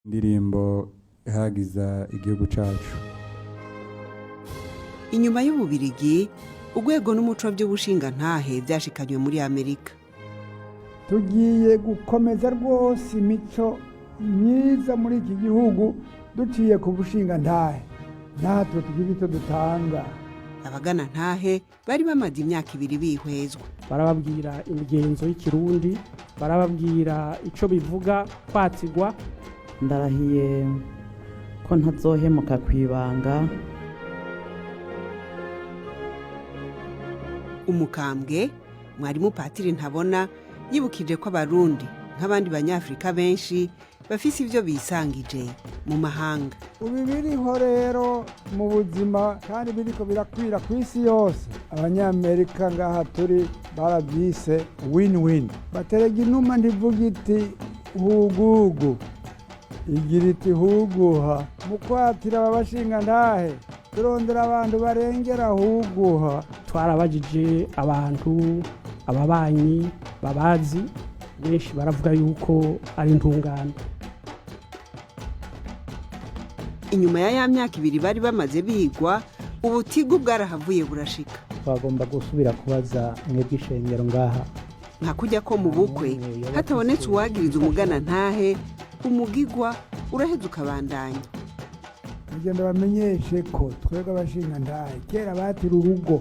Indirimbo ihayagiza igihugu cacu. Inyuma y'Ububirigi, urwego n'umuco by'ubushingantahe byashikanywe muri Amerika. Tugiye gukomeza rwose imico myiza muri iki gihugu duciye ku bushingantahe, natwe tugira icyo dutanga. Abagana ntahe bari bamaze imyaka 2 bihwezwa. Barababwira imigenzo y'ikirundi, barababwira ico bivuga kwatigwa. Ndarahiye ko ntazohemuka ku ibanga. Umukambwe mwarimu Patiri Ntabona yibukije ko Abarundi nk'abandi Banyafurika benshi bafise ivyo bisangije mu mahanga. Ubu biriho rero mu buzima kandi biriko birakwira ku isi yose. Abanyamerika ngaha turi barabyise win win. Baterega inuma ntivuga iti hugugu, igira iti huguha. Mu kwatira ababashinga ntahe turondera abantu barengera huguha. Twarabajije abantu, ababanyi babazi benshi baravuga yuko ari intungane. Inyuma ya myaka 2 bari bamaze bigwa, ubutigu bwarahavuye burashika. Twagomba gusubira kubaza mwebwe ishengero ngaha. Nka kujya ko mu bukwe hatabonetse uwagiriza umugana ntahe, umugigwa uraheza ukabandanya. Mugenda bamenyeshe ko twebwe abashinga ntahe kera batira urugo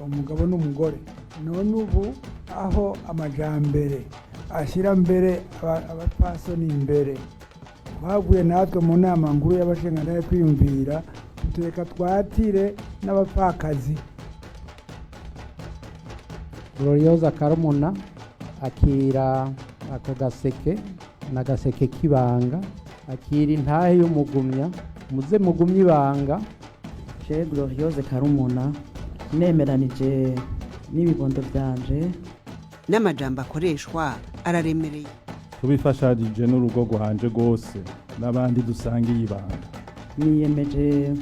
umugabo n'umugore, none ubu aho amajambere ashyira mbere abapfasoni imbere, twavuye natwe mu nama nkuru y'abashingantahe twiyumvira tureka twatire n'abapfakazi. Gloriosa Karumuna akira ako gaseke n'agaseke k'ibanga, akira intahe y'umugumya, muze mugumye ibanga. Je Gloriose Karumuna nemeranije n'ibibondo byanje. N'amajambo akoreshwa araremereye. Tubifashanije n'urugo rwanje rwose n'abandi dusangiye ibanga. Niyemeje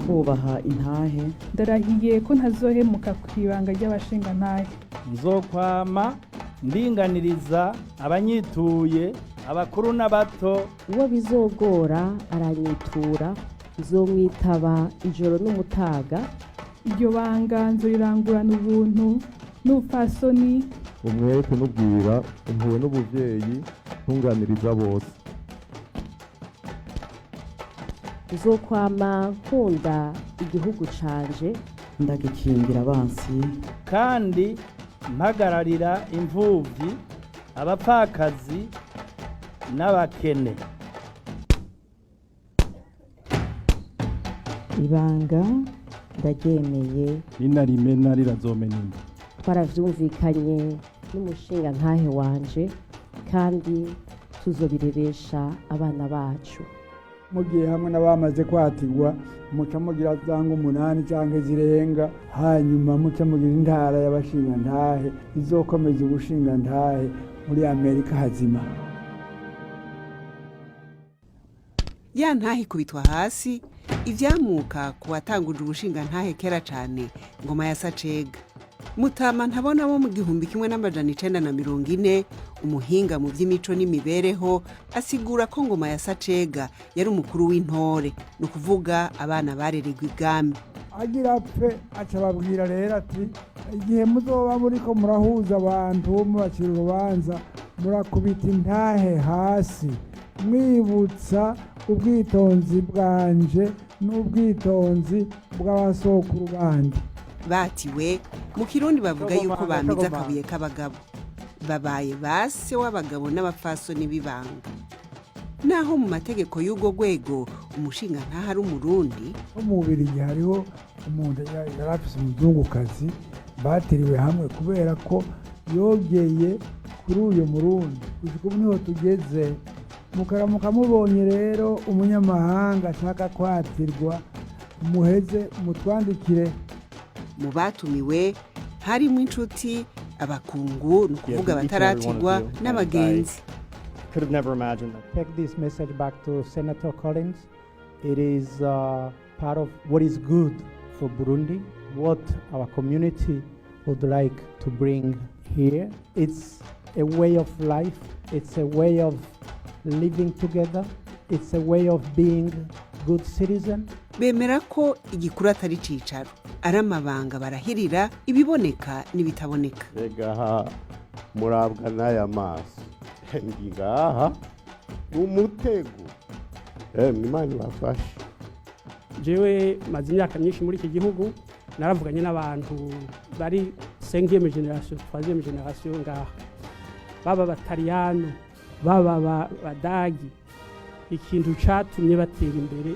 kubaha intahe. Ndarahiye ko ntazohemuka ku ibanga ry'abashingantahe. Nzokwama ndinganiriza abanyituye, abakuru n'abato. Uwo bizogora aranyitura, nzomwitaba ijoro n'umutaga. Iryo banga nzorirangurana ubuntu n'ubupfasoni. Umwete n'ubwira, impuhwe n'ubuvyeyi, ntunganiriza bose. Nzokwama nkunda igihugu canje. Ndagikingira abansi. Kandi mpagararira imfuvyi, abapfakazi n'abakene. Ibanga ndaryemeye. Ninarimena rirazomena inda. Twaravyumvikanye n'umushinga ntahe wanje, kandi tuzobireresha abana bacu. Mugiye hamwe n'abamaze kwatirwa, muca mugira zanga 8 cyangwa zirenga, hanyuma muca mugira intara y'abashinga ntahe izokomeza ubushinga ntahe muri Amerika hazima. Ya ntahe ikubitwa hasi, ivyamuka ku watanguje ubushingantahe kera cane, Ngoma ya Sacega. Mutama Ntabona wo mu 1940, umuhinga mu by'imico n'imibereho, asigura ko Ngoma ya Sacega yari umukuru w'intore, ni ukuvuga abana barererwa ibwami. Agira apfe aca ababwira rero ati igihe muzoba muriko murahuza abantu mubacira urubanza, murakubita intahe hasi mwibutsa ubwitonzi bwanje n'ubwitonzi bw'abasokuru bandi. Batiwe mu Kirundi bavuga yuko bamize akabuye k'abagabo, babaye base w'abagabo n'abapfasoni b'ibanga. Naho mu mategeko y'urwo rwego umushinga ntaho ari Umurundi. No mu Bubirigi hariho umuntu yari afise umuzungukazi batiriwe hamwe kubera ko yogeye kuri uyo Murundi. Gushika ubu niho tugeze. Mukaramuka mubonye rero umunyamahanga ashaka kwatirwa, muheze mutwandikire. Mu batumiwe harimo inshuti, abakungu, ni ukuvuga bataratirwa, n'abagenzi. Could have never imagined that. Take this message back to Senator Collins. It is part of what is good for Burundi, what our community would like to bring here. It's a way of life, it's a way of living together. It's a way of being good citizen. Bemera ko igikuru atari icicaro, ari amabanga barahirira, ibiboneka n'ibitaboneka. Rega aha murabwa n'aya maso, ndi ngaha ni umutego. Emwe, Imana ibafashe. Jewe maze imyaka myinshi muri iki gihugu, naravuganye n'abantu bari cinquième génération, troisième génération ngaha, baba abataliyano, baba abadagi. Ikintu catumye batera imbere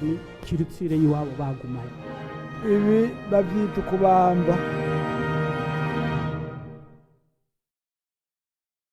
ni culture y'iwabo bagumanye. Ibi babyita ukubamba.